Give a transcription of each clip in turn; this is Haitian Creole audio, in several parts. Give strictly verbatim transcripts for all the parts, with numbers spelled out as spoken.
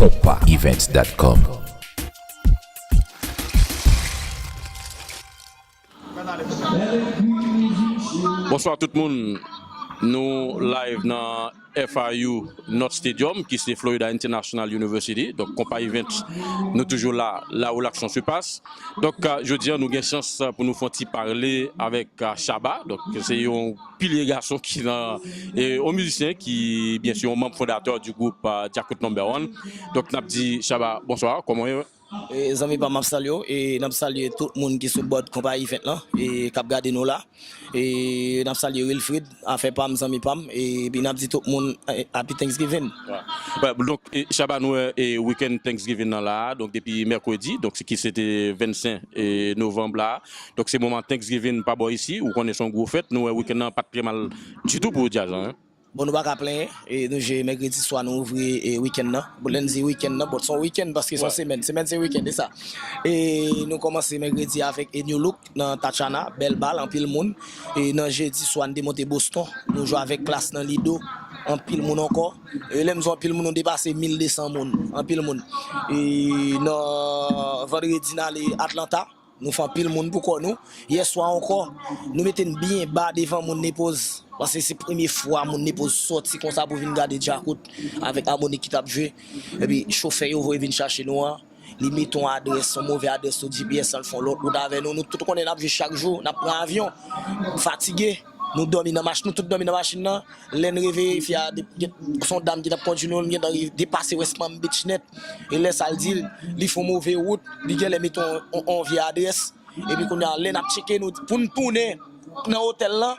Compas Events dot com. Bonswa tout moun. Nou live nan F I U North Stadium, ki se Florida International University. Donk, Compas Events, nou toujou la, là où l'action se passe. Donk, euh, jodi a, nou gen chans, euh, pou nou fè yon ti pale avèk, euh, Shabba. Donk, se yon pilye gason ki nan, e, yon mizisyen ki, byen si, yon manm fondatè du groupe, euh, Djakout Number One. Donk, n ap di Shabba, bonswa, kòman w ye? E, zanmi pa m, m ap salye w, e n ap salye tout moun ki sou board Compas Events lan, e k ap gade nou la. E n ap salye Wilfrid, afè pa m, zanmi pa m, e epi n ap di tout moun, e, Happy Thanksgiving. Wè. Wè, donk, e, Shabba, nou wè, e, weekend Thanksgiving nan la, donk depi mèkredi, donk ki se te vennsenk, e, novanm la. Donk se moman Thanksgiving pa bò isi, ou konnen se yon gwo fèt, nou wè weekend nan pa t trè mal ditou pou djaz lan, en. Bon, nou pa ka plenyen, e nou jwe mèkredi swa, nou ouvri, e, weekend nan. Bon, lè n di weekend nan, bon, se yon weekend paske se yon semèn. Semèn se weekend, se sa. E nou kòmanse mèkredi avèk, e, New Look nan Tatiana, bèl bal, anpil moun. E nan jedi swa, n te monte Boston, nou jwe avèk Klass nan Lido, anpil moun ankò. E lè m di anpil moun, nou depase mil de san moun, anpil moun. E nan vandredi, n ale Atlanta. Nou fè anpil moun pou kò nou. Yèswa ankò, nou mete n byen ba devan moun Nepoz. Paske se premye fwa moun Nepoz sòti konsa pou vin gade Djakout avèk Harmonik ki t ap jwe. Epi chofè yo voye vin chache nou an, li mete yon adrès, yon move adrès sou G P S lan, l fè yon lòt wout avè nou. Nou tout konnen n ap jwe chak jou, n ap pran avyon, fatige. Nou dòmi nan machin, nou tout dòmi nan machin nan. Lè n reveye, fi a, de- gen- se yon dam ki t ap kondui nou, li gentan rive depase West Palm Beach nèt. E lè sa l di l, li fè yon move wout, li genlè mete yon, yon, yon vye adrès. Epi kounye a, lè n ap tcheke nou, pou n tounen nan otèl lan,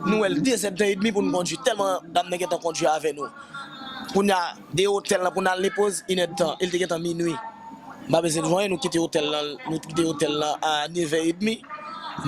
nou wè l de zèdtan edmi pou n kondui, tèlman dam nan gentan kondui avè nou. Kounye a, de otèl lan pou n al Nepoz, inèdtan, e l te gentan minui. M pa bezwen di w anyen, nou kite otèl lan, nou kite otèl lan a nevè edmi.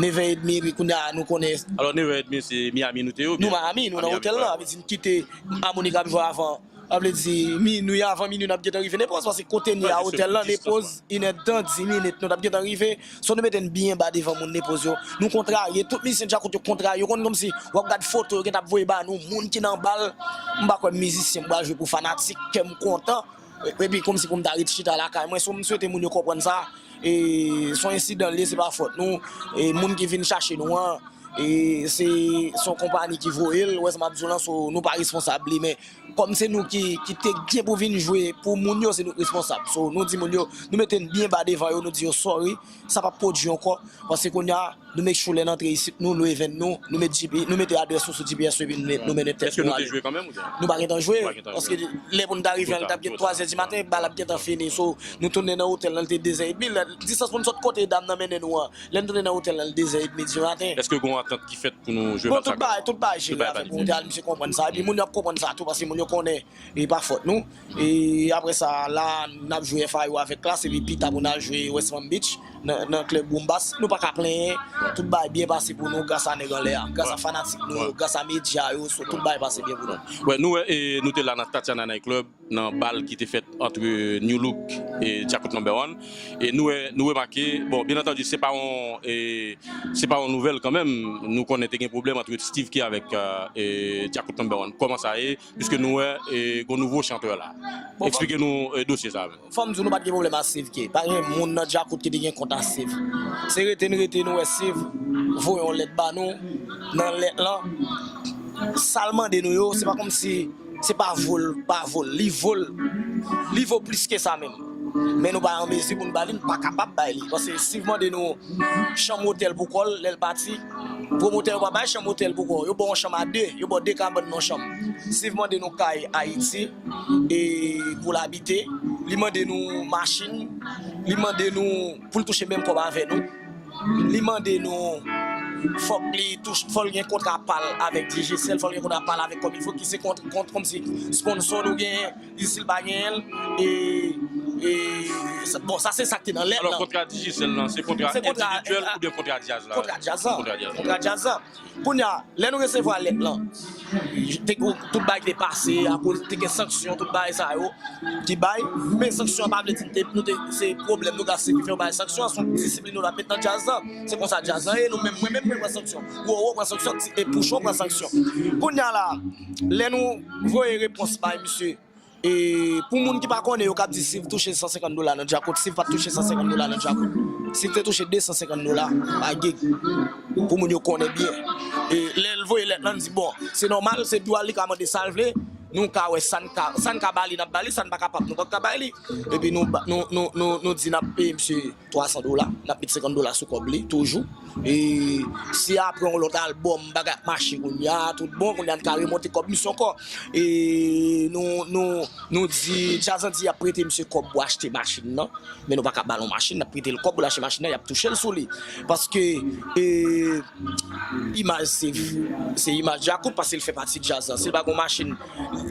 Nevè edmi, epi kounye a, nou konnen. Alò, nevè edmi, se Miami nou te ye, oubyen? Nou Miami, nou nan otèl lan, sa vle di n kite Harmonik ap jwe avan. Sa vle di, minui, avan minui, n ap gentan rive Nepoz, paske kote n ye a otèl lan, Nepoz, inèdtan, dis minit, nou t ap gentan rive. So, nou mete n byen ba devan moun Nepoz yo. Nou kontrarye, tout mizisyen Djakout yo kontrarye. Yo konn kòmsi, w ap gad foto, yo gentan ap voye ba nou, moun ki nan bal. M pa kwè mizisyen m pral jwe pou fanatik, kè m kontan. Epi kòmsi pou m ta ret chita lakay mwen, so m swete moun yo konprann sa. E se yon ensidan l ye, se pa fòt nou. E moun ki vin chache nou an, e se, se yon konpayi ki voye l, ou wè sa m ap di w lan, so nou pa responsab li, men kòm se nou ki, ki te gen pou vin jwe pou moun yo, se nou k responsab. So nou di moun yo, nou mete n byen ba devan yo, nou di yo sorry, sa p ap pwodui ankò, paske kounye a, nou make sure lè n antre isit, nou lwe venn nou, nou met G P, nou mete adrès nou sou G P S epi nou, nou mennen tèt nou ale. Èske nou te jwe kanmenm oubyen? Nou pa gentan jwe, paske lè pou n ta rive an, li t ap gen twazè di maten, bal ap gentan fini. So, nou tounen nan otèl lan, li te de zè edmi. Lè, distans pou n sot kote dam nan mennen nou an, lè n tounen nan otèl lan, li de zè edmi di maten. Èske gen yon antant ki fèt pou nou jwe match la? Bon, tout bagay, tout bagay jere avèk moun, misye konprann sa. Epi moun yo ap konprann sa tou, paske moun yo konnen e pa fòt nou. E apre sa, la, n ap jwe F I U avèk Klass, epi pita pou n al jwe West Palm Beach, nan, nan klèb Boom Bass. Nou pa ka plenyen, tout bagay byen pase pou nou gras a nèg anlè a, gras a fanatik nou yo, gras a medya yo, so tout bagay pase byen pou nou. Wè, nou wè, e, nou te la nan Tatiana Night Club, nan bal ki te fèt ant New Look e Djakout Number One. E nou wè, nou remake, bon, byen antandi, se pa yon, e, se pa yon nouvèl kanmenm. Nou konnen te gen pwoblèm ant Steve K avèk, e, Djakout Number One. Kòman sa ye? Piske nou wè, e, gon nouvo chantè la. Bon, eksplike nou, e, dosye sa a menm. Fò m di w, nou pa t gen pwoblèm ak Steve K. Pa gen moun nan Djakout ki te gen kont ak Steve. Se rete n rete, nou wè Steve voye yon lèt ba nou. Nan lèt lan, sa l mande nou yo, se pa kòmsi, se pa vo l, pa vo l. Li vo l. Li vo plis ke sa menm. Men nou pa an mezi pou n ba li, n pa kapab bay li. Paske Steve mande nou chanm otèl pou kò l, lè l pati. Pwomotè yo pa bay chanm otèl pou kò. Yo ba w yon chanm a de, yo ba w de kabann nan yon chanm. Steve mande nou kay Ayiti, e, pou l abite. Li mande nou machin. Li mande nou pou l touche menm kòb avè nou. Li mande nou fòk li touche, fò l gen kontra pa l avèk Digicel, fò l gen kontra pa l avèk Comme Il Faut, ki se kont, kont, kòmsi sponsò nou genyen, Digicel pa genyen l, e, e, sa, bon, sa se sa k te nan lèt lan. Alò, kontra Digicel lan, se kontra endividyèl oubyen kontra djaz la? Kontra djaz lan. Kontra djaz lan. Kontra djaz lan. Kounye a, lè nou resevwa lèt lan, te, tout bagay ki te pase, akoz te gen sanksyon, tout bagay sa yo ki bay, men sanksyon an pa vle di nou te, nou te, se pwoblèm nou ka se ki fè yo bay sanksyon an, se yon disiplin nou t ap met nan djaz lan. Se konsa djaz lan ye, nou menm, mwen menm, mwen pran sanksyon. Roro pran sanksyon, ti, e Pouchon pran sanksyon. Kounye a la, lè nou voye repons bay misye, E pou moun ki pa konnen, yo k ap di Siv touche san senkant dola nan Djakout, Siv pa t touche san senkant dola nan Djakout. Siv te touche de san senkant dola pa gig. Pou moun yo konnen byen. E lè l voye lèt lan, n di, bon, se nòmal, se dwa l, li ka mande sa l vle. Nou ka wè sa n ka, sa n ka ba li, n ap ba li, sa n pa kapab, nou p ap ka bay li. Epi nou, ba- nou, nou, nou, nou di n ap peye misye twa san dola, n ap met senkant dola sou kòb li, toujou. E si apre yon lòt albòm, bagay ap mache kounye a, tout bon, kounye a n ka remonte kòb misye ankò. E nou, nou, nou di, Djazz an di y ap prete misye kòb pou achte machin nan, men nou pa ka ba l yon machin, n ap prete l kòb pou l achte machin nan, y ap touche l sou li. Paske, e, imaj Siv, se imaj Djakout, paske l fè pati djaz la. Si l pa gen yon machin,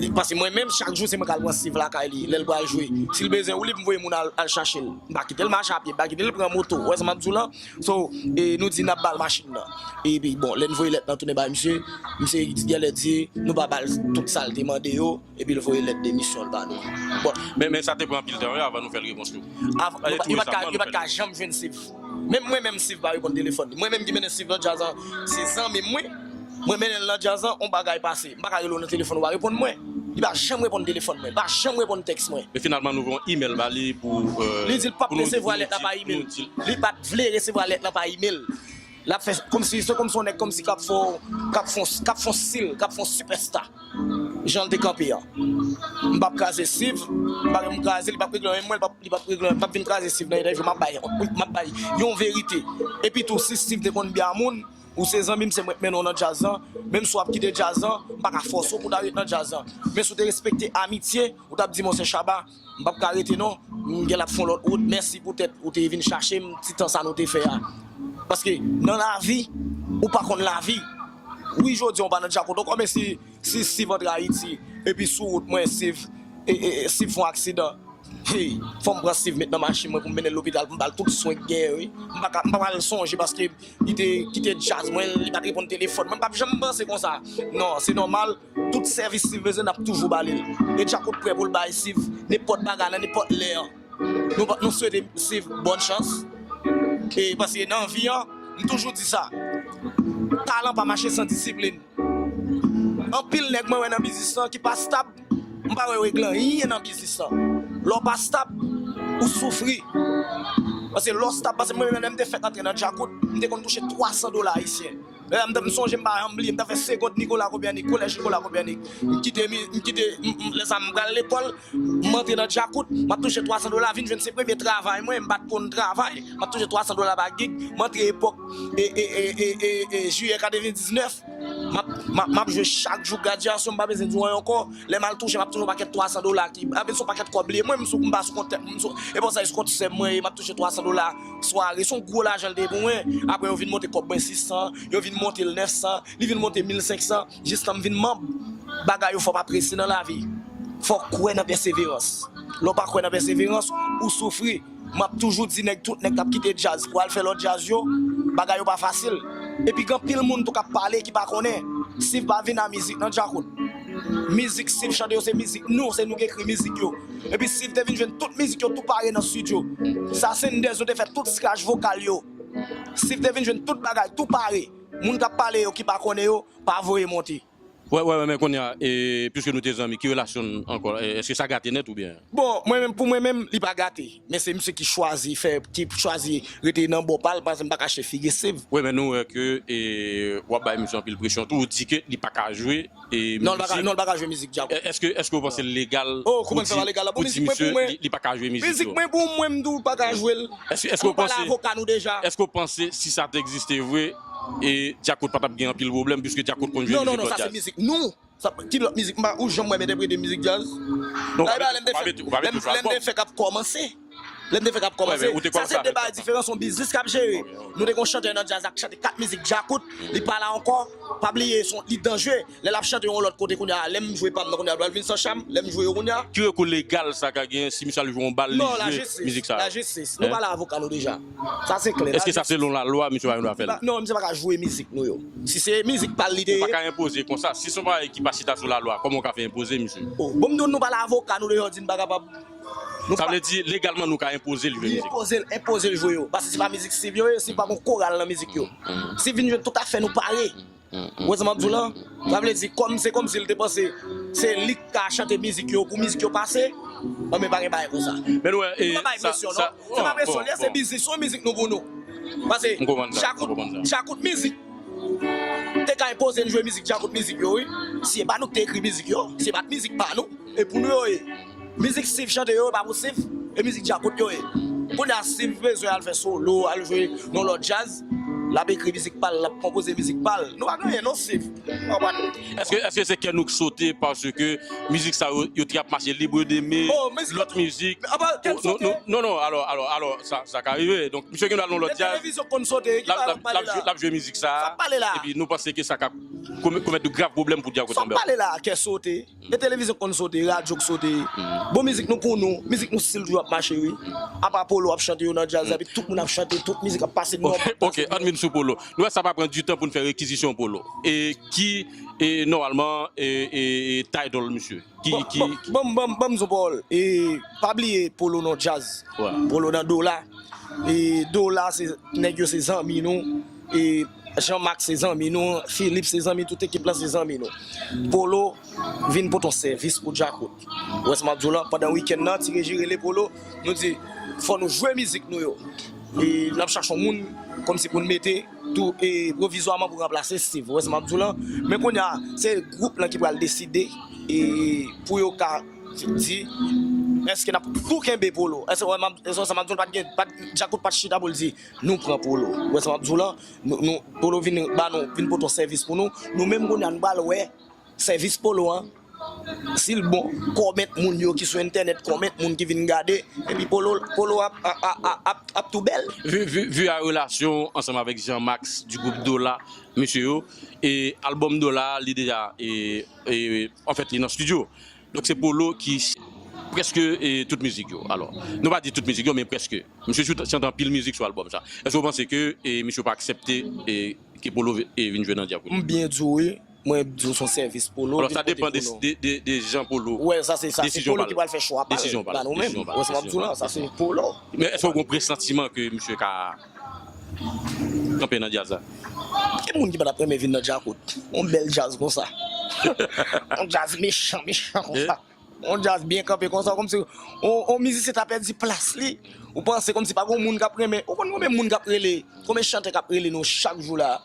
li- paske mwen menm, chak jou, se mwen k al pran Siv lakay li, lè l pral jwe. Si l bezwen woulib, m voye moun al, al chache l. M pa kite l mache a pye, m pa kite l pran moto. Ou wè sa m ap di w lan? So, e, nou di n ap ba l machin nan. Epi, bon, lè n voye lèt lan tounen bay misye, misye genlè di, nou pa ba l tout sa l te mande yo, epi l voye lèt demisyon l ba nou. Bon, men, men sa te pran anpil tan, wi, avan nou fè l repons tou. Av- yo pa- yo pa t ka, yo pa t ka janm jwenn Siv. Menm mwen menm, Siv pa reponn telefòn. Mwen menm ki mennen Siv nan djaz lan, se zanmi m, wi. Mwen mennen l nan djaz lan, on bagay pase. M pa ka rele w nan telefòn, ou pa reponn mwen. Li pa janm reponn telefòn mwen, li pa janm reponn tèks mwen. Men finalman, nou voye yon imèl ba li pou, euh, Li di l p ap pou nou, resevwa pou nou lèt la di, pa imèl. Nou di l. Li pa t vle resevwa lèt lan pa imèl. L ap fè kòmsi, se kòmsi yon nèg kòmsi k ap fè, k ap fè, k ap fè stil, k ap fè sipèsta. Jan l te kanpe an. M p ap kraze Siv, m pa menm kraze, li p ap regle anyen mwen, li p ap, li p ap regle anyen, m p ap vin kraze Siv nan entèvyou, m ap bay, m ap bay yon verite. Epi tou, si Siv te konn byen a moun, ou se zanmi m, se mwen k mennen w nan djaz lan, menm si w ap kite djaz lan, m pa ka fòse w pou w ta ret nan djaz lan. Men si w te respekte amitye, ou t ap di, Monchè Shabba, m p ap ka rete non, m gen l ap fè yon lòt wout, mèsi poutèt ou te vin chache m, ti tan sa nou te fè a. Paske nan lavi, ou pa konn lavi. Wi, jodi a w pa nan Djakout ankò, men si, si Siv antre Ayiti, epi sou wout mwen, Siv, e, e, e, Siv fè yon aksidan, hey, fò m pran Siv met nan machin mwen pou m mennen l lopital, pou m ba l tout swen k genyen, wi. M pa ka, m pa pral sonje paske li te kite djaz mwen, li pa t reponn telefòn mwen, m p ap janm panse konsa. Non, se nòmal, tout sèvis Siv bezwen, n ap toujou ba li l. E Djakout prè pou l bay Siv nenpòt bagay nan nenpòt lè an. Nou, nou swete Siv bòn chans. E paske nan vi an, m toujou di sa. Talan pa mache san disiplin. Anpil nèg mwen wè nan biznis lan ki pa stab, m pa wè yo regle anyen nan biznis lan. Lè w pa stab, ou soufri. Paske lè w stab, paske mwen menm lè m te fèk antre nan Djakout, m te konn touche twa san dola ayisyen. Lè m t ap, m sonje, m pa janm bliye, m t ap fè Segond Nicolas Copernic, Kolèj Nicolas Copernic. M kite, m kite, m, m, lè sa a m pral lekòl, m antre nan Djakout, m ap touche twa san dola, vin jwenn se premye travay mwen, m pa t konn travay, m ap touche twa san dola pa gig, m antre epòk, e, e, jiyè katrevendiznèf, m ap, m ap, m ap jwe chak jou gradyasyon, m pa bezwen di w anyen ankò, lè m al touche, m ap touche yon pakèt twa san dola ki, anfen, se yon pakèt kòb li ye, mwen, m sou, m pa sou kont tèt, m sou, e bon, sa, e sou kont sè m mwen ye, m ap touche twa san dola sware, se yon gwo lajan l te ye pou mwen, apre yo vin monte kòb mwen sis san, yo vin monte l nèf san, li vin monte mil senk san, jistan m vin manm. Bagay yo fò pa prese nan lavi. Fò w kwè nan pèseverans. Lè w pa kwè nan pèseverans, ou soufri. M ap toujou di nèg, tout nèg k ap kite djaz pou al fè lòt djaz yo, bagay yo pa fasil. Epi gen anpil moun tou k ap pale ki pa konnen. Siv pa vin a mizik nan Djakout. Mizik Siv chante yo se mizik nou, se nou ki ekri mizik yo. Epi Siv te vin jwenn tout mizik yo tou pare nan estidyo. Sa Senders, nou te fè tout scratch vokal yo. Siv te vin jwenn tout bagay tou pare. Moun k ap pale yo ki pa konnen yo, pa voye monte. Wè, wè, wè, men kounye a, e, piske nou te zanmi, ki relasyon n ankò? E, èske sa gate nèt oubyen? Bon, mwen menm, pou mwen menm, li pa gate. Men se misye ki chwazi fè, ki chwazi rete nan bò pa l, paske m pa ka chèfige Siv. Wi, men nou wè ke, e, w ap bay misye anpil presyon tou, ou di ke li pa ka jwe, e, non, li pa ka, mizik. Non, li pa ka jwe mizik Djakout. È-, èske, èske w panse l legal pou di, pou di misye li, li pa ka jwe mizik yo? Mizik mwen, pou mwen, m di w pa ka jwe l. Èske, èske w panse, avoka nou deja. Èske w panse si sa te egziste vre, e Djakout pa t ap gen anpil pwoblèm, piske Djakout konn jwe mizik lòt djaz. Non, non, non, sa se mizik nou. Sa, ki lòt mizik? M pa, ou janm wè m entèprete mizik djaz. Non, ou pa mete, ou pa mete tout sou albòm. Lè m te fèk ap kòmanse. Lè m te fèk ap kòmanse. Sa se de bagay diferan, se yon biznis k ap jere. Nou te gen yon chantè nan djaz la k chante kat mizik Djakout, li pa la ankò. Pa bliye, se yon, li danjere. Lè l ap chante yon lòt kote kounye a, lè m jwe pa m nan kounye a, l pral vin san cham, lè m jwe yo kounye a. Ki rekou legal sa ka genyen si misye al jwe yon bal, li jwe mizik sa? Non, lajistis, lajistis. Nou pale avoka nou deja. Sa se klè. Èske sa selon lalwa, misye pa gen dwa fè l? Non, misye pa ka jwe mizik nou yo. Si se mizik pa l li te ye. Ou pa ka enpoze konsa. Si se yon bagay ki pa chita sou lalwa, kòman w ka fè enpoze misye? Oh, bon, m di w nou pale avoka nou deja, w di n pa kapab. Sa vle di, legalman, nou ka enpoze l jwe mizik? Enpoze l, enpoze l jwe yo. Paske se pa mizik Siv yo ye, Siv pa gen koral nan mizik yo. Siv vin jwenn tout afè nou pare. Ou wè sa m ap di w lan? Sa vle di, kòm se kòmsi l te panse se li k ka chante mizik yo pou mizik yo pase. Anben, pa gen bagay konsa. Men nou wè, e, pa bay presyon, non. Se pa presyon, li se biznis, se yon mizik nou pou nou. Paske Djakout, Djakout mizik, te ka enpoze n jwe mizik Djakout mizik yo, wi. Si e pa nou k te ekri mizik yo, si e pa t mizik pa nou, e pou nou yo ye. Mizik Steve chante yo, e pa pou Steve, e mizik Djakout yo ye. Kounye a, Steve bezwen al fè solo, al jwe nan lòt djaz, l ap ekri mizik pa l, l ap konpoze mizik pa l. Nou pa gen anyen non, Steve. Ou konprann? Èske, èske se kè nou k sote paske mizik sa yo, yo te ap mache libre de men, lòt mizik? Non, non, alò, alò, alò, sa, sa ka rive. Donk, misye gen dwa nan lòt djaz, l ap jwe mizik sa, epi nou panse ke sa ka komèt de grav pwoblèm pou Djakout Lambert. Sa w pale la, kè sote. E televizyon k konn sote, radyo k sote. Bon, mizik nou pou nou, mizik nou still toujou ap mache, wi. Apa Polo ap chante yo nan djaz la, epi tout moun ap chante, tout mizik ap pase nòmal. Ok, ann vin sou Polo. Nou wè sa pa pran ditan pou n fè rekizisyon Polo. E ki, e, nòmalman, e, e, e, title misye? Ki, ki, Ban m, ban m, ban m di w pawòl. E, pa bliye Polo nan djaz. Polo nan dola. E, dola, se, nèg yo se zanmi nou. E, Jean Max se zanmi nou, Philippe se zanmi, tout ekip lan se zanmi nou. Polo vin pote yon sèvis pou Djakout. Ou wè sa m ap di w lan, pandan wikenn nan, Ti Reji rele Polo, nou di, fò nou jwe mizik nou yo. E n ap chache yon moun kòmsi pou n mete tou, e pwovizwaman pou ranplase Steve. Ou wè sa m ap di w lan? Men kounye a, se gwoup lan ki pral deside, e pou yo ka di, èske n ap tou kenbe Polo? Èske, èske sa m ap di w, pa t gen, pa t, Djakout pa t chita pou l di, nou pran Polo. Ou wè sa m ap di w lan? Nou, nou, Polo vin ba nou, vin pote yon sèvis pou nou. Nou menm kounye a, nou pral wè sèvis Polo an. Si l bon, kòmèt moun yo ki sou entènèt, kòmèt moun ki vin gade, epi Polo, Polo ap, ap, ap, ap, ap tou bèl. Vu, vu, vu a relasyon ansanm avèk Jean Max du groupe Dola, mesye yo, e albòm Dola, li deja, e, e, anfèt, li nan estidyo. Donk se Polo ki prèske, e, tout mizik yo. Alò, nou pa di tout mizik yo, men prèske. Misye chante anpil mizik sou albòm sa. Èske w panse ke, e, misye pa aksepte, e, ke Polo, e, vin jwe nan Djakout? M byen di w wi. Mwen di w se yon sèvis Polo. Alò, sa depann de, de, de, de jan Polo. Wè, sa se, sa se Polo ki pral fè chwa pa l, pa nou menm. Wè sa m ap di w lan, sa se Polo. Men èske w gen yon presantiman ke misye ka kanpe nan djaz la? Ki moun ki pa t ap renmen vin nan Djakout? Yon bèl djaz konsa. Yon djaz mechan, mechan konsa. Yon djaz byen kanpe konsa, kòmsi yon, yon mizisyen ta pèdi plas li. Ou panse kòmsi pa gen moun k ap renmen. Ou konn konbyen moun k ap rele, konbyen chantè k ap rele nou chak jou la?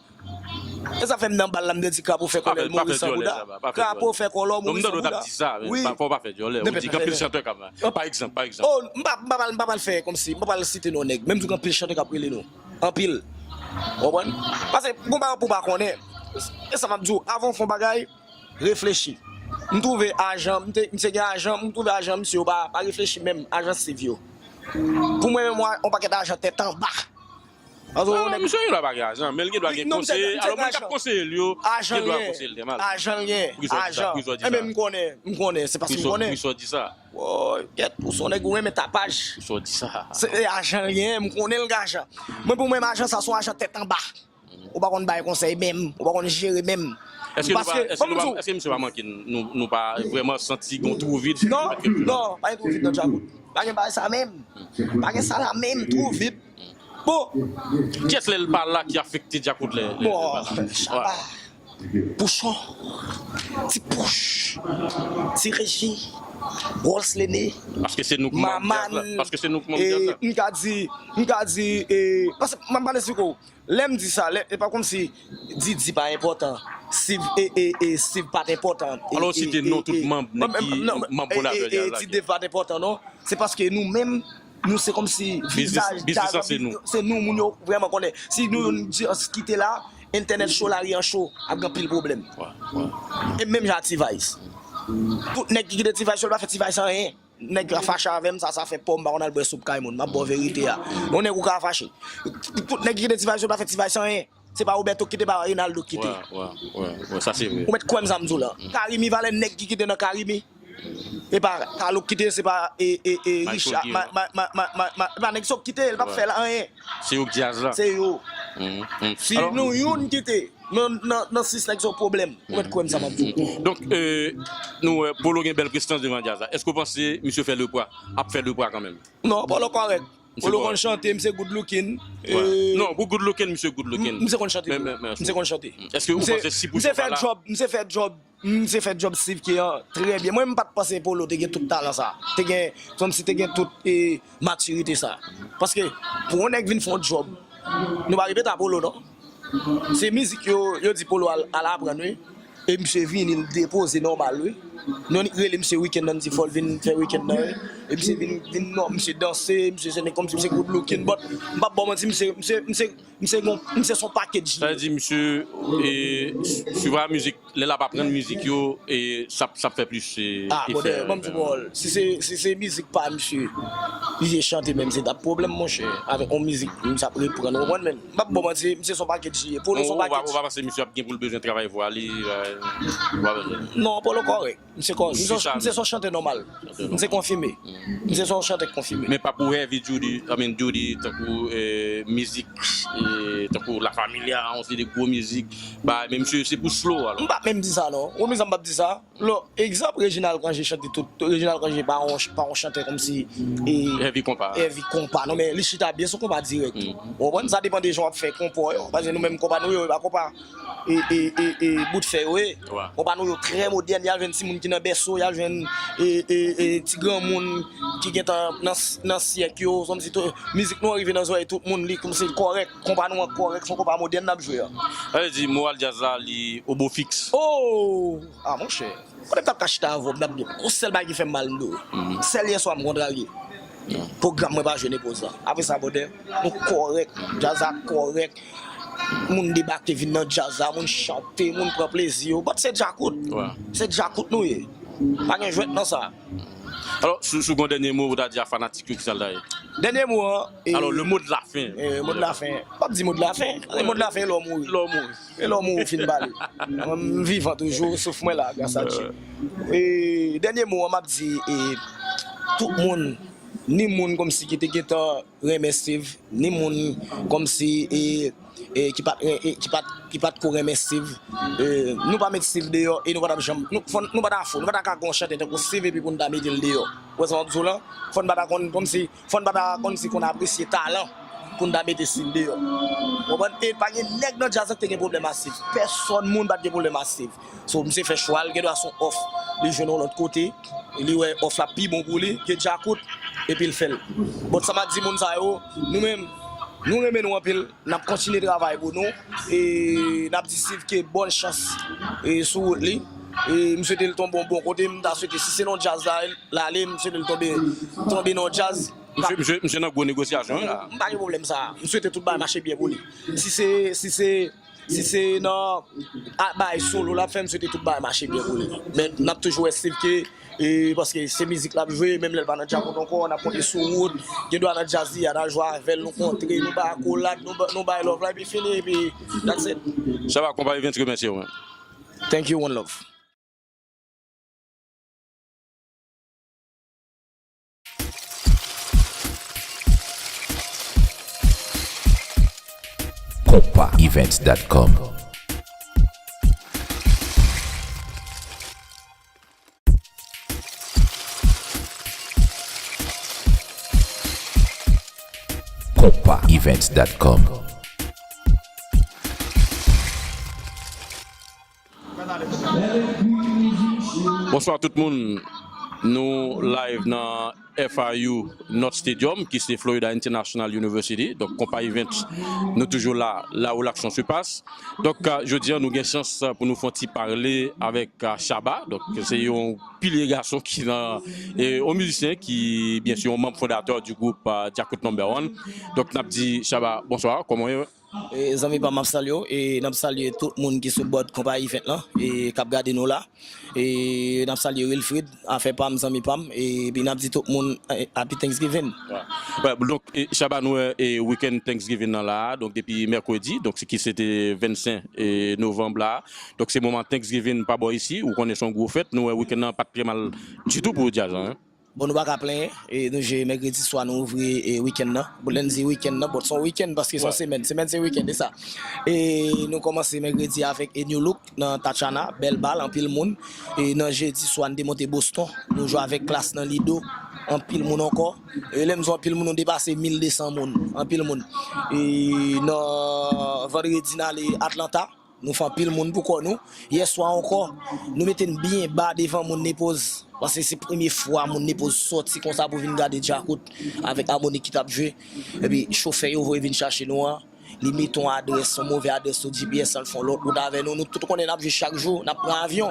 E sa fè m nan bal la, m te di Krapo fè kòlè l Moris San Bouda. Krapo fè kòlè w Moris San Bouda. Wi. Fò w pa fè dyòlè. Ou di gen anpil chantè k ap, pa egzanp, pa egzanp. Oh, m pa, m pa pral, m pa pral fè kòmsi, m pa pral site non nèg. Men m di w gen anpil chantè k ap rele nou. Anpil. Ou konprann? Paske gon bagay pou w pa konnen. E sa m ap di w, avan w fè yon bagay, reflechi. M twouve ajan, m te, m te gen ajan, m twouve ajan misye yo pa, pa reflechi menm, ajan Steve yo. Pou mwen menm, yon pakèt ajan tèt anba. Paske yon nèg. Misye gen dwa pa gen ajan, men l gen dwa gen konseye. Alò, moun k ap konseye l yo, gen dwa konseye l tè mal. Ajan l gen. Ajan. Enben, m konnen, m konnen, se paske m konnen. Poukisa w di sa? Woy, kèt, ou se yon nèg ou renmen tapaj. Poukisa w di sa? Se ajan l gen, m konnen l gen ajan. Mwen, pou mwen, ajan sa se yon ajan tèt anba. Ou pa konn bay konsèy menm, ou pa konn jere menm. Èske nou pa, èske nou pa, èske misye pa manke n, nou, nou pa vrèman santi gen yon twou vid? Non, non, pa gen twou vid nan Djakout. Pa gen bagay sa menm. Pa gen sa la menm, twou vid. Bon. Kiyès lè l pa la ki afekte Djakout lè, lè, lè l pa la? Bon, Shabba, Pouchon, Ti Pouch, Ti Reji, Rolls Lene, Maman, paske se nou k manm djaz la. Paske se nou k manm djaz la. M ka di, m ka di, e, paske m ap pale sou kou. Lè m di sa, lè, e pa kòmsi Didi pa enpòtan, Steve, e, e, e, Steve pa t enpòtan. Alò, w site non tout manm, nèg ki manm fondatè djaz la. Ti Dave pa t enpòtan, non. Se paske nou menm, nou se kòmsi vizaj djaz la, se nou moun yo vrèman konnen. Si nou youn djaz kite la, entènèt cho, lari an cho, ap gen anpil pwoblèm. E menm jan ak T-Vice. Tout nèg ki kite T-Vice yo, yo pa fè T-Vice anyen. Nèg la fache avè m, sa, sa fè pa w, m pa konn al bwè soup kay moun. M ap ba w verite a. Yon nèg ou ka fache. Tout nèg ki kite T-Vice yo pa fè T-Vice anyen. Se pa Roberto ki kite, pa Reynaldo ki kite. Wè, wè, wè, wè, sa se vre. Ou mèt kwè m sa m di w la. Carimi, valè nèg ki kite nan Carimi. E pa Carlo ki kite, se pa, e, e, e, Richard, ma, ma, ma, ma, ma, e pa nèg sa yo ki kite, l p ap fè l anyen. Se yo k djaz la. Se yo. Si nou youn kite, Nan, nan, nan sis nèg se yon pwoblèm. Ou mèt kwè m sa m ap di w. Donk, e, nou wè, Polo gen bèl prestans devan djaz la. Èske w panse misye fè lepwa, ap fè lepwa kanmenm? Non, Polo kòrèk. Polo konn chante, misye good looking. Non, good looking, misye good looking. Misye konn chante tou. Misye konn chante. Èske ou panse si pou Polo la? Misye fè djòb, misye fè djòb Misye fè djòb Steve K an trè byen. Mwen, m pa t panse Polo te gen tout talan sa. Te gen, kòmsi te gen tout e, matirite sa. Paske, pou yon nèg vin fè yon djòb, nou pa repete a Polo, non. Se mizik yo, yo di Polo al, al aprann, wi. E misye vini, l depoze nòmal, wi. Nou rele misye wikenn nan, n di fò l vin fè wikenn nan, wi. E misye vin, vin non, misye danse, misye se kòmsi misye good looking, but m p ap ba w manti, misye, misye, misye Misye gon, misye son package. Sa vle di, misye, e, s- suivre mizik, lè l ap aprann mizik yo, e, sa, sa fè plis, e, Ah, efè, brother, ban m di w pawòl. Si se, si se mizik pa misye, misye chante menm, se t ap pwoblèm, monchè. Avèk yon mizik, misye ap reprann, ou konprann, men. M p ap ba w manti, misye son package li ye. Polo son package. Ou pa, ou pa panse misye ap gen pou l bezwen travay vwa li, e, ou pa panse? Non, Polo kòrèk. Misye kò, misye, misye se yon chantè nòmal. Misye konfime. Misye se yon chantè konfime. Men pa pou Heavy Duty, I mean Duty, tankou, eh, mizik, eh, tankou La Familia, yon seri de gwo mizik. Ba, men misye se pou slow, alò. M pa menm di sa, non. Ou menm sa m p ap di sa. Lò, egzanp, Reginald Cangé chante tout. Reginald Cangé pa yon, pa yon chantè kòmsi, eh, Heavy konpa. Heavy konpa. Non, men li chita byen sou konpa dirèk. Ou konprann? Sa depann de jan w ap fè konpa w yo. Paske nou menm konpa nou yo, e pa konpa e, e, e, e, bout fè yo ye. Konpa nou yo trè modèn, y al jwenn timoun ki nan bèso, y al jwenn e, e, e, ti granmoun ki gentan nan, nan syèk yo, kòmsi tou, mizik nou an rive nan zòrèy tout moun, li kòmsi l kòrèk, konpa nou an kòrèk, se yon konpa modèn n ap jwe a. Sa vle di, moral djaz la, li obo fiks. Oh! Ah, monchè. Kote m t ap ka chita avè w, m t ap di w, gon sèl bagay ki fè m mal, m dwe. Sèl yèswa m kontrarye. Pwogram mwen pa jwe nan poz la. Apre sa, brother, nou kòrèk. Djaz la kòrèk. Moun debake vin nan djaz la, moun chante, moun pran plezi yo. But se djakout. Se djakout nou ye. Pa gen jwèt nan sa. Alò, si, si w gon dènye mo ou ta di a fanatik yo, ki sa l ta ye? Dènye mo an, e, Alò, le mot de la fin. E, mo de la fen. M p ap di mo de la fen. Mo de la fen, lè w mouri. Lè w mouri. E lè w mouri, w fin pale. Mwen, m vivan toujou, souf mwen la, gras a Dye. E, dènye mo an, m ap di, e, tout moun, ni moun kòmsi ki te gentan renmen Steve, ni moun kòmsi, e, e, ki pa t ren-, e, ki pa t, ki pa t ko renmen Steve. E, nou pa met Steve deyò, e nou pa t ap janm, nou, fò n, nou pa ta fou, nou pa ta ka gon chantè tankou Steve epi pou n ta mete l deyò. Ou wè sa m ap di w la? Fò n pa ta konn kòmsi Fò n pa ta kòmsi konn apresye talan pou n ta mete Steve deyò. Konprann? E pa gen nèg nan djaz la ki te gen pwoblèm a Steve. Pèsòn moun pa t gen pwoblèm a Steve. So, misye fè chwa l, gen dwa se yon òf li jwenn yon lòt kote, li wè òf la pi bon pou li ke djakout, epi l fè l. But sa m ap di moun sa yo, nou menm, nou renmen nou anpil, n ap kontinye travay pou nou, e n ap di Steve ke bòn chans, e sou wout li. E m swete l tonbe yon bon kote, m ta swete si se nan djaz la, l ale, m swete l tonbe, tonbe nan djaz. Misye, misye, misye nan gwo negosyasyon wi la. M pa gen pwoblèm sa. M swete tout bagay mache byen pou li. Si se, si se, si se nan a, bagay solo l ap fè, m swete tout bagay mache byen pou li. Men n ap toujou wè Steve ke, e, paske se mizik l ap jwe, menm lè l pa nan djakout ankò, n ap konte sou wout, gen dwa nan djaz li, y a nan jwe avè l, nou kontre, nou bay akolad, nou ba, nou bay love la, epi fini, epi that's it. Shabba, Konpa Events remèsye w. Thank you, one love. Konpa events dot com. Konpa events dot com. Bonswa tout moun. Nou live nan F I U North Stadium, ki se Florida International University. Donk, Konpa Events, nou toujou la, là où l'action se passe. Donk, euh, jodi a, nou gen chans, euh, pou nou fè yon ti pale avèk, euh, Shabba. Donk, se yon pilye gason ki nan, e, yon mizisyen ki, byen si, yon manm fondatè du groupe, euh, Djakout Number One. Donk, n ap di, Shabba, bonswa, kòman w ye? E, zanmi pa m ap salye w, e n ap salye tout moun ki sou bòd Konpa Event lan, e k ap gade nou la. E n ap salye Wilfrid, afè pa m, zanmi pa m, e epi n ap di tout moun, e, Happy Thanksgiving. Wè, donk, e, Shabba, nou wè, e, weekend Thanksgiving nan la, donk depi mèkredi, donk ki se te vennsenk, e, novanm la. Donk se moman Thanksgiving pa bò isi, ou konnen se yon gwo fèt, nou wè weekend nan pa t trè mal ditou pou djaz lan, en. Bon, nou pa ka plenyen. E nou jwe mèkredi swa, nou ouvri, e, weekend nan. Bon, lè n di weekend nan, bon, se yon weekend paske se yon semèn. Semèn se weekend, e sa. E nou kòmanse mèkredi avèk, e, New Look nan Tachana, bèl bal, anpil moun. E nan jedi swa, n te monte Boston. Nou jwe avèk Klass nan Lido. anpil moun ankò. E lè m di anpil moun, nou depase mil de san moun, anpil moun. E nan vandredi, n ale Atlanta, nou fè anpil moun pou kò nou. Yèswa ankò, nou mete n byen ba devan moun Nepoz, paske se premye fwa moun Nepoz sòti konsa pou vin gade Djakout avèk Amoni ki t ap jwe. Epi chofè yo voye vin chache nou an, li mete yon adrès, yon move adrès sou G P S lan, l fè yon lòt wout avè nou. Nou tout konnen n ap jwe chak jou, n ap pran avyon,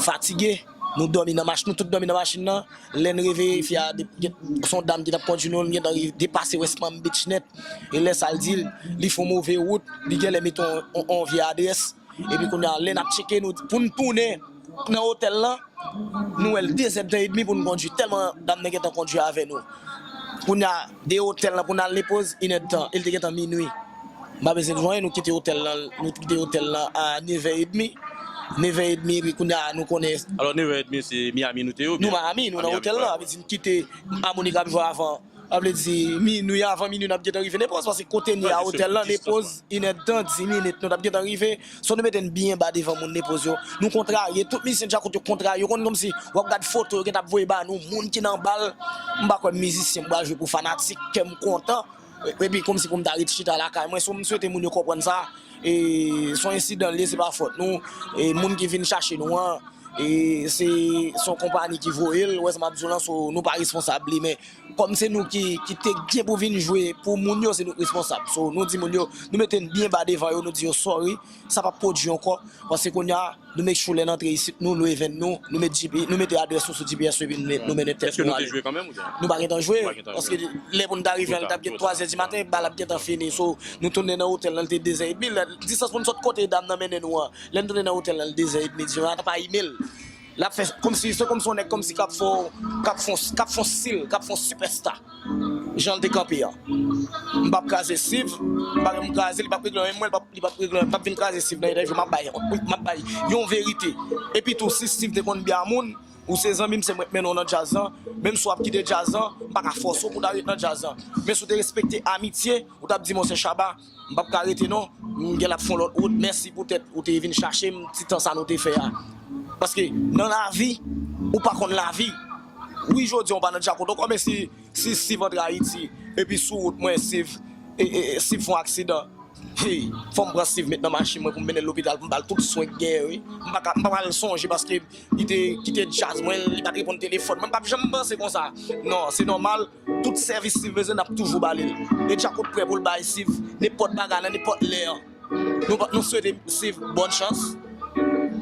fatige, nou dòmi nan machin, nou tout dòmi nan machin nan. Lè n reveye, fi a, de- gen- se yon dam ki t ap kondui nou, li gentan ri- depase West Palm Beach nèt. E lè sa l di, li fè yon move wout, li genlè mete yon, yon, yon vye adrès. Epi kounye a, lè n ap tcheke nou, pou n tounen nan otèl lan, nou wè l dezèdtan edmi pou n kondui, tèlman dam nan gentan kondui avè nou. Kounye a, de otèl lan pou n al Nepoz, inèdtan, e l te gentan minui. M pa bezwen di w anyen, nou kite otèl lan, nou kite otèl lan a nevè edmi. Nevè edmi, epi kounye a, nou konnen Alò, nevè edmi, se Miami nou te ye, oubyen? Nou Miami, nou nan otèl lan, sa vle di n kite Amoni k ap jwe avan. Sa vle di, minui, avan minui, n ap gentan rive Nepoz, paske kote n ye a otèl lan, Nepoz, inèdtan, dis minit, nou t ap gentan rive. So, nou mete n byen ba devan moun Nepoz yo. Nou kontrarye, tout mizisyen Djakout yo kontrarye. Yo konn kòmsi w ap gad foto yo gentan ap voye ba nou, moun ki nan bal. M pa kwè mizisyen m pral jwe pou fanatik, kè m kontan. Epi kòmsi pou m ta ret chita lakay mwen. So, m swete moun yo konprann sa. E se yon ensidan l ye, se pa fòt nou. E moun ki vin chache nou an, e se, se yon konpayi ki voye l, w wè sa m ap di w lan, so, nou pa responsab li, men kòm se nou ki, ki te gen pou vin jwe pou moun yo, se nou k responsab. So, nou di moun yo, nou mete n byen ba devan yo, nou di yo sorry, sa p ap pwodui ankò, paske kounye a, nou make sure lè n antre isit, nou lwe venn nou, nou met G P, nou mete adrès nou sou G P S epi nou, nou mennen tèt nou ale. Èske nou te jwe kanmenm oubyen? Nou pa gentan jwe, paske lè pou n ta rive an, li t ap gen twazè di maten, bal ap gentan fini. So, nou tounen nan otèl lan, li te dezè edmi. Lè, distans pou n sot kote dam nan mennen nou an, lè n tounen nan otèl lan, li dezè edmi, di, ata pa imel. L ap fè kòmsi, se kòmsi yon nèg kòmsi k ap fè, k ap fè, k ap fè stil, k ap fè sipèsta. Jan l te kanpe an. M p ap kraze Siv, m pa menm kraze, li p ap regle anyen, mwen, li p ap, li p ap regle anyen, m p ap vin kraze Siv nan entèvyou, m ap bay, m ap bay yon verite. Epi tou, si Siv te konn byen a moun, ou se zanmi m, se mwen k mennen w nan djaz lan, menm si w ap kite djaz lan, m pa ka fòse w pou w ta ret nan djaz lan. Men si w te respekte amitye, ou t ap di, Monchè Shabba, m p ap ka rete non, m gen l ap fè yon lòt wout, mèsi poutèt ou te vin chache m, ti tan sa nou te fè a. Paske nan lavi, ou pa konn lavi. Wi, jodi a w pa nan Djakout ankò, men si, si Siv antre Ayiti, epi sou wout mwen, Siv, e, e, e, Siv fè yon aksidan, hey, fò m pran Siv met nan machin mwen pou m mennen l lopital, pou m ba l tout swen k genyen, wi. M pa ka, m pa pral sonje paske li te kite djaz mwen, li pa t reponn telefòn mwen, m p ap janm panse konsa. Non, se nòmal, tout sèvis Siv bezwen, n ap toujou ba li l. E Djakout prè pou l bay Siv nenpòt bagay nan nenpòt lè an. Nou, nou swete Siv bòn chans.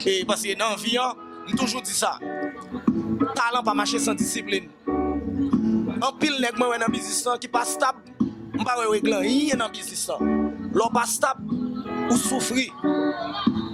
E paske nan vi an, m toujou di sa, talan pa mache san disiplin. Anpil nèg mwen wè nan biznis lan ki pa stab, m pa wè yo regle anyen nan biznis lan. Lè w pa stab, ou soufri.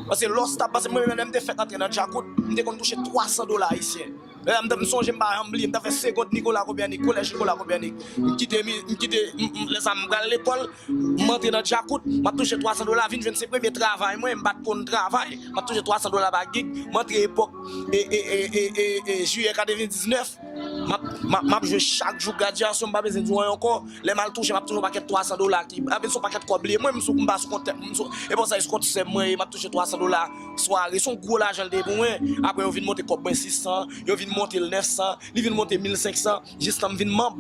Paske lè w stab, paske mwen menm lè m te fèk antre nan Djakout, m te konn touche twa san dola ayisyen. Lè m t ap, m sonje m pa janm bliye, m t ap fè Segond Nicolas Copernic, Kolèj Nicolas Copernic. M kite, mi- m kite, m- m- lè sa m pral lekòl, m antre nan Djakout, m ap touche twa san dola, vin jwenn se premye travay mwen, m pa t konn travay, m ap touche twa san dola pa gig, m antre epòk, e, e, jiyè katrevendiznèf, m ap, m ap, m ap jwe chak jou gradyasyon, m pa bezwen di w anyen ankò, lè m al touche, m ap touche yon pakèt twa san dola, ki, avè l se yon pakèt kòb li ye, mwen, m sou, m pa sou kont tèt, m sou, e bon sa, e sou kont sè m mwen ye, m ap touche twa san dola, sware, se yon gwo lajan l te ye pou mwen. Apre, yo vin monte kòb mwen sis san, yo vin monte l nèf san, li vin monte mil senk san, jistan m vin manm.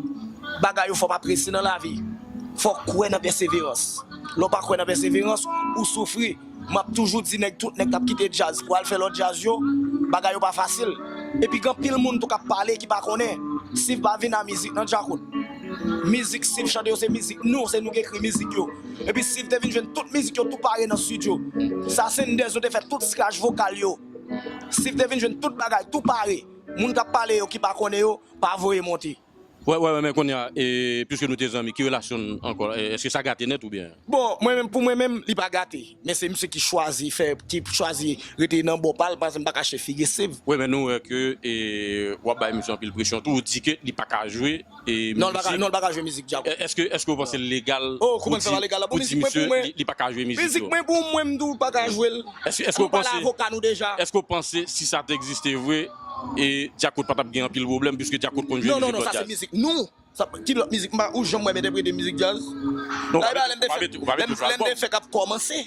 Bagay yo fò pa prese nan lavi. Fò kwè nan pèseverans. Lè w pa kwè nan pèseverans, ou soufri. M ap toujou di nèg, tout nèg k ap kite djaz pou al fè lòt djaz yo, bagay yo pa fasil. Epi gen anpil moun tou k ap pale ki pa konnen. Siv pa vin a mizik nan Djakout. Mizik Siv chante yo se mizik nou, se nou ki ekri mizik yo. Epi Siv te vin jwenn tout mizik yo tou pare nan estidyo. Sa se Senders, nou te fè tout scratch vokal yo. Siv te vin jwenn tout bagay tou pare. Moun k ap pale yo ki pa konnen yo, pa voye monte. Wè, wè, wè, men kounye a, e, piske nou te zanmi, ki relasyon n ankò? E, èske sa gate nèt oubyen? Bon, mwen menm, pou mwen menm, li pa gate. Men se misye ki chwazi fè, ki chwazi rete nan bò pa l, paske m pa kache figi Siv. Wi, men nou wè ke, e, w ap bay misye anpil presyon tou, ou di ke li pa ka jwe, e, mizik. Non, l pa ka, non, l pa ka jwe mizik Djakout. Èske, èske w panse l legal pou di, pou di misye li, li pa ka jwe mizik yo? Mizik mwen pou mwen, m di w pa ka jwe l. Èske, èske w panse, èske w panse si sa te egziste vre, e Djakout pa t ap gen anpil pwoblèm, piske Djakout konn jwe mizik lòt djaz. Non, non, non, sa se mizik nou. Sa, ki lòt mizik? M pa, ou janm wè m entèprete mizik djaz? Non, ou pa mete, ou pa mete l sou albòm. Lè m te fèk ap kòmanse.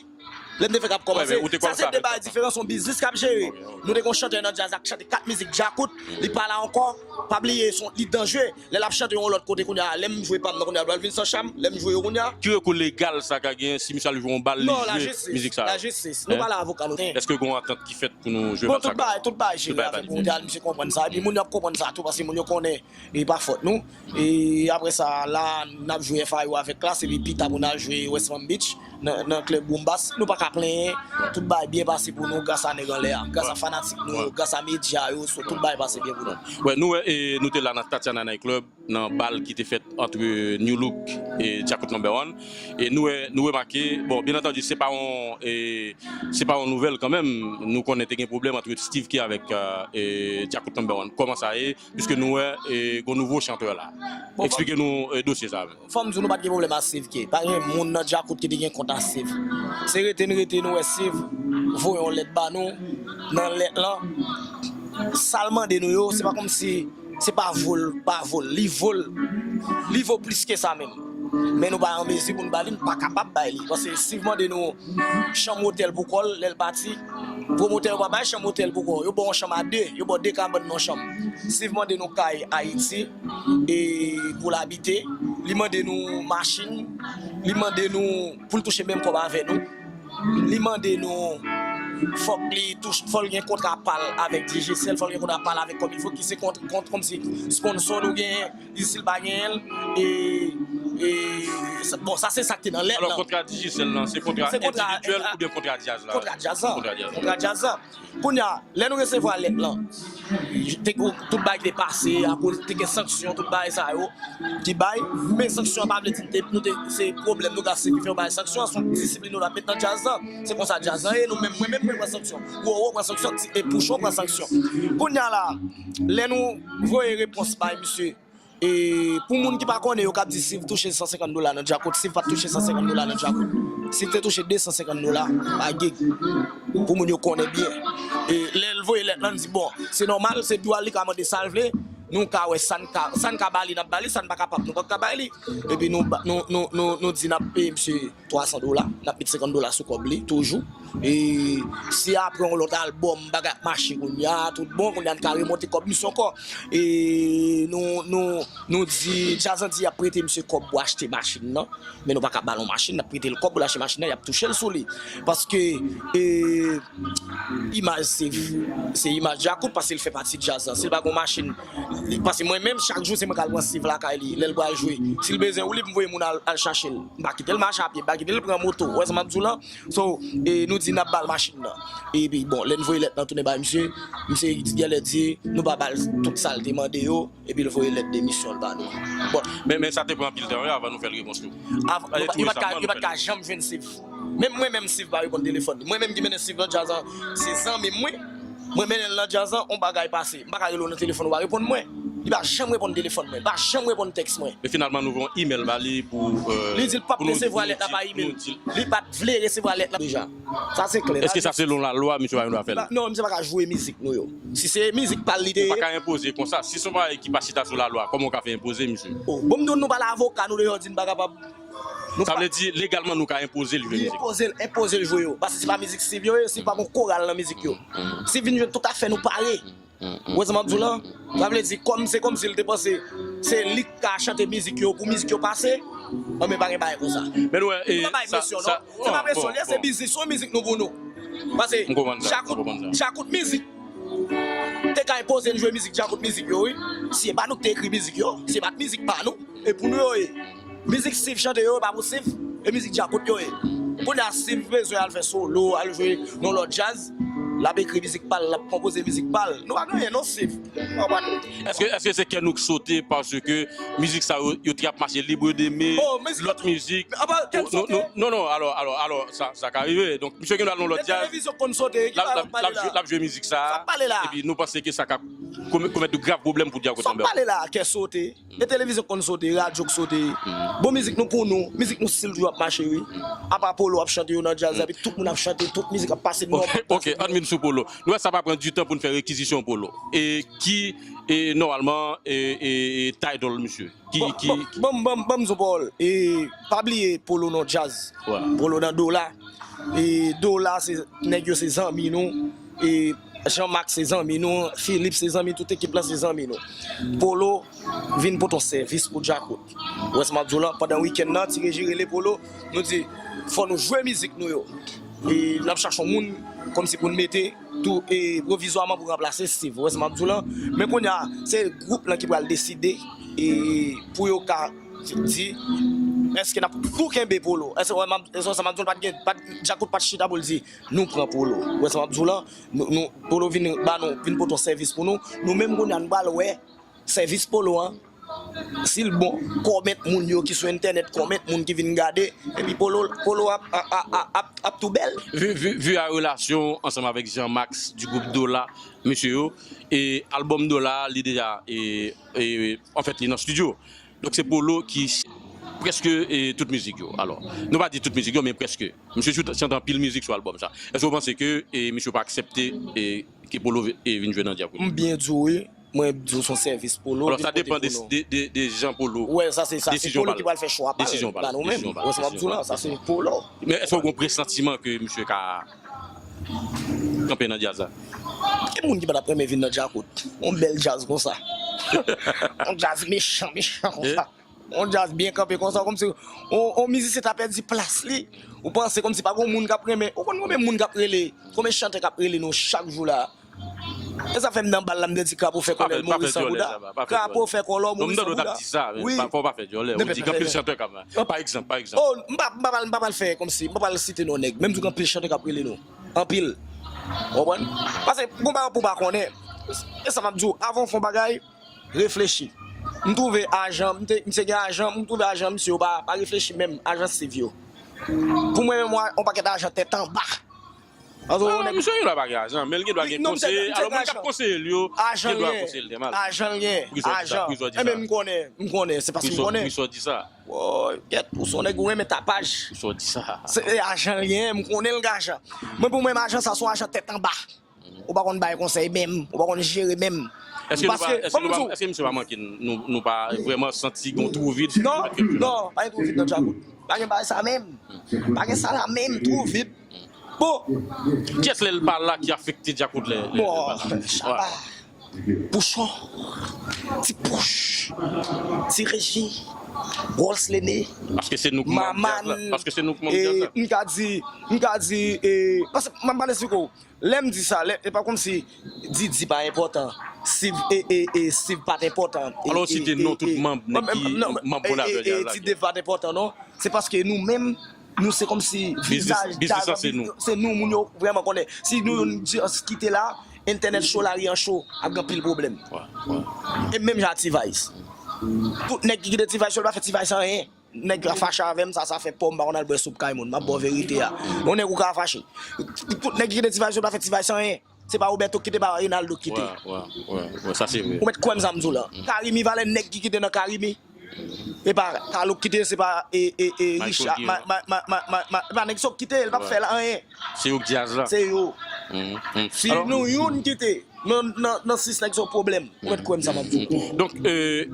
Lè m te fèk ap kòmanse. Sa se de bagay diferan, se yon biznis k ap jere. Nou te gen yon chantè nan djaz la k chante kat mizik djakout, li pa la ankò. Pa bliye, se yon, li danjere. Lè l ap chante yon lòt kote kounye a, lè m jwe pa m nan kounye a, l pral vin san cham, lè m jwe yo kounye a. Ki rekou legal sa ka genyen si misye al jwe yon bal, li jwe mizik sa yo? Lajistis, lajistis. Nou pa la avoka, nou. Èske gen yon antant ki fèt pou nou jwe bal sa? Bon, tout bagay, tout bagay jere avèk moun, misye konprann sa. Epi moun yo ap konprann sa tou, paske moun yo konnen e pa fòt nou. E apre sa, la, n ap jwe F I O avèk Klass, epi pita pou n al jwe West Palm Beach, nan, nan klèb Boombas. Nou pa ka plenyen, tout bagay byen pase pou nou gras a nèg anlè a, gras a fanatik nou yo, gras a medya yo, so tout bagay pase byen pou nou. Wè, nou wè, e, nou te la nan Tatiana Night Club, nan bal ki te fèt ant New Look e Djakout Number One. E nou wè, nou remake, bon, byen antandi, se pa yon, e, se pa yon nouvèl kanmenm. Nou konnen te gen pwoblèm ant Steve K avèk, e, e, Djakout Number One. Kòman sa ye? Piske nou wè, e, gon nouvo chantè la. Bon, eksplike nou, e, dosye sa a menm. Fò m di w, nou pa t gen pwoblèm ak Steve K. Pa gen moun nan Djakout ki te gen kont ak Steve. Se rete n rete, nou wè Steve voye yon lèt ba nou. Nan lèt lan, sa l mande nou yo, se pa kòmsi se pa vo l, pa vo l. Li vo l. Li vo plis ke sa menm. Men nou pa an mezi pou n ba li, n pa kapab bay li. Paske Steve mande nou chanm otèl pou kò l, lè l pati. Pwomotè yo pa bay chanm otèl pou kò. Yo ba w yon chanm a de, yo ba w de kabann nan yon chanm. Steve mande nou kay Ayiti e pou l abite. Li mande nou machin. Li mande nou pou l touche menm kòb avè nou. Li mande nou fòk li touche, fò l gen kontra pa l avèk Digicel, fò l gen kontra pa l avèk Kòmilfo, ki se kont, kont, kòmsi sponsò nou genyen, li di si l pa genyen l, e, e, sa, bon, sa se sa k te nan lèt lan. Alò, kontra Digicel lan, se kontra endividyèl oubyen kontra djaz la? Kontra djaz lan. Kontra djaz lan. Kontra djaz lan. Kounye a, lè nou resevwa lèt lan, te, tout bagay ki te pase, akoz te gen sanksyon, tout bagay sa yo ki bay, men sanksyon an pa vle di te, nou te, se pwoblèm nou ka sibi fè yo bay sanksyon an, se yon disiplin nou t ap met nan djaz lan. Se konsa djaz lan ye, nou menm, mwen menm, mwen pran sanksyon. Roro pran sanksyon, ti, e Pouchon pran sanksyon. Kounye a la, lè nou voye repons bay misye, e pou moun ki pa konnen, yo k ap di Steve touche san senkant dola nan Djakout, Steve pa t touche san senkant dola nan Djakout. Steve te touche de san senkant dola pa gig. Pou moun yo konnen byen. E lè l voye lèt lan, n di, bon, se nòmal, se dwa l, li ka mande sa l vle. Nou ka wè sa n ka, sa n ka ba li, n ap ba li, sa n pa kapab, nou p ap ka bay li. Epi nou ba, nou, nou, nou, nou di n ap peye misye twa san dola, n ap met senkant dola sou kòb li, toujou. E si apre yon lòt albòm, bagay ap mache kounye a, tout bon, kounye a n ka remonte kòb misye ankò. E nou, nou, nou di, djaz lan di y ap prete misye kòb pou achte machin nan, men nou pa ka ba l yon machin, n ap prete l kòb pou l achte machin nan, y ap touche l sou li. Paske, e, imaj Steve, se imaj Djakout, paske l fè pati djaz lan. Si l pa gen yon machin, paske mwen menm, chak jou, se mwen k al pran Steve lakay li, lè l pral jwe. Si l bezwen woule, m voye moun al, al chache l. M pa kite l mache a pye, m pa kite l pran moto. Ou wè sa m ap di w lan? So, e, nou di n ap ba l machin nan. Epi, bon, lè n voye lèt lan tounen bay misye, misye genlè di, nou pa ba l tout sa l te mande yo, epi l voye lèt demisyon l ba nou. Bon. Men, men sa te pran anpil tan, wi, avan nou fè l repons tou. Av-, yo pa, yo pa t ka, yo pa t ka janm jwenn Steve. Menm mwen menm, Steve pa reponn telefòn li. Mwen menm ki mennen Steve nan djaz lan, se zanmi m, wi. Mwen mennen l nan djaz lan, yon bagay pase. M pa ka rele w nan telefòn, ou pa reponn mwen. Li pa janm reponn telefòn mwen, li pa janm reponn tèks mwen. Men finalman, nou voye yon imèl ba li pou, e, li di l p ap resevwa lèt la pa imèl. Li pa t vle resevwa lèt la deja. Sa se klè. Èske sa selon lalwa, misye pa gen dwa fè l? Non, misye pa ka joure mizik nou yo. Si se mizik pa l li te ye. Ou pa ka enpoze konsa. Si se yon bagay ki pa chita sou lalwa, kòman w ka fè enpoze misye? Oh, bon, m di w, nou pa lavoka, nou deyò di n pa kapab. Sa vle di, legalman, nou ka enpoze l jwe mizik? Enpoze l, enpoze l jwe yo. Paske se pa mizik Steve yo ye, Steve pa gen koral nan mizik yo. Steve vin jwe tout afè nou pare. Ou wè sa m ap di w lan? Sa vle di, kòm se kòmsi l te panse se li k ka chante mizik yo pou mizik yo pase. Anben, pa gen bagay konsa. Men nou wè, e, nou pa bay presyon, non. Se pa presyon li ye, se biznis, se yon mizik nou pou nou. Paske Djakout, Djakout mizik te ka enpoze n jwe mizik Djakout mizik yo, wi. Si e pa nou k te ekri mizik yo, si e pa t mizik pa nou, e pou nou yo ye. Mizik Steve chante yo, e pa pou Steve, e mizik Djakout yo ye. Kounye a, Steve bezwen al fè solo, al jwe nan lòt djaz, l ap ekri mizik pa l, l ap konpoze mizik pa l. Nou pa gen anyen non, Steve. Ou konprann? Èske, èske se kè nou k sote paske mizik sa yo, yo te ap mache libre deme, lòt mizik? Non, non, non, alò, alò, alò, sa, sa ka rive. Donk, misye gen dwa nan lòt djaz, l ap, l ap jwe, l ap jwe mizik sa, epi nou panse ke sa ka komèt, komèt de grav pwoblèm pou Djakout Number One. Sa w pale la, kè sote. E televizyon konn sote, radyo k sote. Bon, mizik nou pou nou, mizik nou still toujou ap mache, wi. Apa Polo ap chante yo nan djaz la, epi tout moun ap chante, tout mizik ap pase nòmal. Ok, ann vin sou Polo. Nou wè sa pa pran ditan pou n fè rekizisyon Polo. E ki, e, nòmalman, e, e, e, title misye? Ki, ki, ki? Ban m, ban m, ban m di w pawòl. E pa bliye Polo nan djaz. Polo nan dola. E Dola, se nèg yo, se zanmi nou. E Jean Max se zanmi nou, Philippe se zanmi, tout ekip lan se zanmi nou. Polo vin pote yon sèvis pou Djakout. Ou wè sa m ap di w lan, pandan wikenn nan, Ti Reji rele Polo, nou di, fò nou jwe mizik nou yo. E n ap chache yon moun kòmsi pou n mete tou, e pwovizwaman pou ranplase Steve. Ou wè sa m ap di w lan? Men kounye a, se gwoup lan ki pral deside, e pou yo ka di, èske n ap tou kenbe Polo? Èske, wè, m ap, èske sa m ap di w, pa t gen, pa t, Djakout pa t chita pou l di, nou pran Polo. Ou wè sa m ap di w lan? Nou, nou, Polo vin ba nou, vin pote yon sèvis pou nou. Nou menm kounye a, nou pral wè sèvis Polo an, si l bon, kòmèt moun yo ki sou entènèt, kòmèt moun ki vin gade, epi Polo, Polo ap, ap, ap, ap, ap tou bèl. Vu, vu, vu a relasyon ansanm avèk Jean Max du groupe Dola, mesye yo, e albòm Dola, li deja, e, e, anfèt, li nan estidyo. Donk, se Polo ki ch-, prèske, e, tout mizik yo. Alò, nou pa di tout mizik yo, men prèske. Misye chante, chante anpil mizik sou albòm sa. Èske w panse ke, e, misye pa aksepte, e, ke Polo vi-, e, vin jwe nan Djakout? M byen di w, wi. Mwen di w se yon sèvis Polo. Alò, sa depann de, de, de, de jan Polo. Wè, sa se, sa se Polo ki pral fè chwa pa l, pa nou menm. Wè sa m ap di w lan, sa se Polo. Men èske w gen yon presantiman ke misye ka kanpe nan djaz la? Ki moun ki pa t ap renmen vin nan Djakout? Yon bèl djaz konsa. Yon djaz mechan, mechan konsa. Yon djaz byen kanpe konsa, kòmsi yon, yon mizisyen ta pèdi plas li. Ou panse kòmsi pa gen moun k ap renmen, ou konn konbyen moun k ap rele, konbyen chantè k ap rele nou chak jou la? E sa fè m nan bal la, m te di Krapo fè kòlè l mouri san bouda. Krapo fè kòlè w mouri san bouda. Wi. Fò w pa fè dyòlè. Ou di gen anpil chantè k ap, pa egzanp, pa egzanp. Oh, m pa, m pa pral, m pa pral fè kòmsi, m pa pral site non nèg. Menm di gen anpil chantè k ap rele nou. Anpil. Ou konprann? Paske gon bagay pou w pa konnen. E sa m ap di w, avan w fè yon bagay, reflechi. M twouve ajan, m te, m te gen ajan, m twouve ajan misye yo pa, pa reflechi menm, ajan Steve yo. Pou mwen menm, yon pakèt ajan tèt anba. Alò, misye gen dwa pa gen ajan, men l gen dwa gen konseye. Alò, moun k ap konseye l yo, gen dwa konseye l trè mal. Ajan l gen, ajan. Enben, m konnen, m konnen, se paske m konnen. Poukisa w di sa? Woy, gèt, ou se yon nèg ou renmen tapaj. Poukisa w di sa? Se ajan l gen, m konnen l gen ajan. Mwen, pou mwen, ajan sa se yon ajan tèt anba. Ou pa konn bay konsèy menm, ou pa konn jere menm. Èske nou pa, èske nou pa, èske misye pa manke n, nou, nou pa vrèman santi gon twou vid? Non, non, pa gen twou vid nan Djakout. Pa gen bagay sa menm. Pa gen sa la menm, twou vid. Bon. Kiyès lè l pa la ki afekte Djakout lè, lè, lè l pa la? Bon, Shabba. Pouchon. Ti Pouch. Ti Reji. Rolls Lene. Paske se nou k manm djaz la. Maman. Paske se nou k manm djaz la. E, m ka di, m ka di, e, paske m ap pale sou kou. Lè m di sa, lè, e pa kòmsi Didi pa enpòtan, Steve, e, e, e, Steve pa t enpòtan. Alò, w site non tout manm, nèg ki manm fondatè djaz la. Ti Dave pa t enpòtan, non. Se paske nou menm, nou se kòmsi vizaj djaz lan, se nou, moun yo vrèman konnen. Si nou youn di, kite la, entènèt cho, lari an cho, ap gen anpil pwoblèm. E menm jan ak T-Vice. Tout nèg ki kite T-Vice yo, yo pa fè T-Vice anyen. Nèg la fache avè m, sa, sa fè pò m pa konn al bwè soup kay moun. M ap ba w verite a. Yon nèg ou ka fache. Tout nèg ki kite T-Vice yo pa fè T-Vice anyen. Se pa Roberto ki kite, pa Rinaldo ki kite. Wè, wè, wè, wè, sa se vre. Ou mèt kwè m sa m di w la. Karimi, valè nèg ki kite nan Karimi. E pa Carlo ki kite, se pa, e, e, e, Richard, e pa nèg sa yo ki kite, l p ap fè l anyen. Se yo k djaz la. Se yo. Si nou youn kite, nan, nan, nan sis nèg se yon pwoblèm. Ou mèt kwè m sa m ap di w. Donk, e,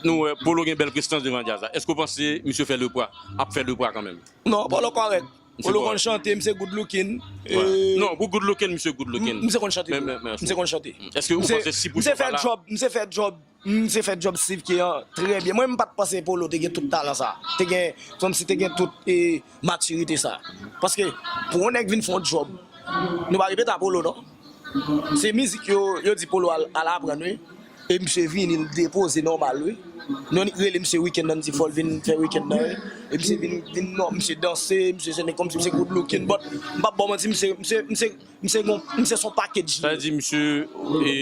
nou wè, Polo gen bèl prestans devan djaz la. Èske w panse misye fè lepwa, ap fè lepwa kanmenm? Non, Polo kòrèk. Polo konn chante, misye good looking. Non, pou good looking, misye good looking. Misye konn chante tou. Misye konn chante. Èske w panse si Polo pa la? Misye fè djòb, misye fè djòb. Misye fè djòb Steve K an trè byen. Mwen, m pa t panse Polo te gen tout talan sa. Te gen, kòmsi te gen tout, e, matirite sa. Paske, pou yon nèg vin fè yon djòb, nou pa repete a Polo, non. Se mizik yo, yo di Polo al, al aprann, wi. E misye vini, l depoze nòmal, wi. Nou rele misye wikenn nan, n di fò l vin fè wikenn nan, wi. E misye vin, vin non, misye danse, misye se nèg kòmsi misye good looking, but m p ap ba w manti, misye, misye, misye, misye gon, misye se yon pakèt J. Sa vle di misye, e,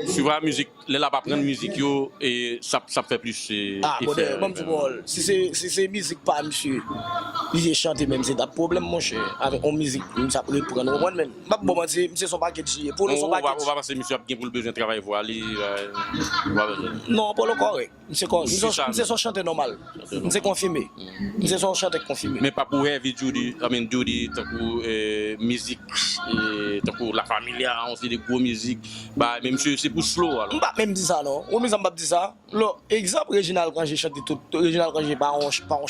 suiv a mizik, lè l ap aprann mizik yo, e, sa, sa ap fè plis, e, efè. Ah, brother, ban m di w pawòl. Si se, si se mizik pa misye, misye chante menm, se t ap pwoblèm, monchè. Avèk yon mizik, misye ap reprann, ou konprann, men. M p ap ba w manti, misye se yon pakèt J. Polo se yon pakèt J. Ou pa panse misye ap gen pou l bezwen travay vwa li, e, ou pa bezwen? Non, Polo kòrèk. Misye kò-, misye, misye se yon chantè nòmal. Misye konfime. Misye se yon chantè k konfime. Men pa pou heavy duty, I mean duty, tankou, e, mizik, e, tankou La Familia, yon seri de gwo mizik. Ba, men misye se pou slow, alò. M pa menm di sa, non. Ou menm sa m p ap di sa. Lò, egzanp, Reginald Cangé chante tout. Reginald Cangé pa yon, pa yon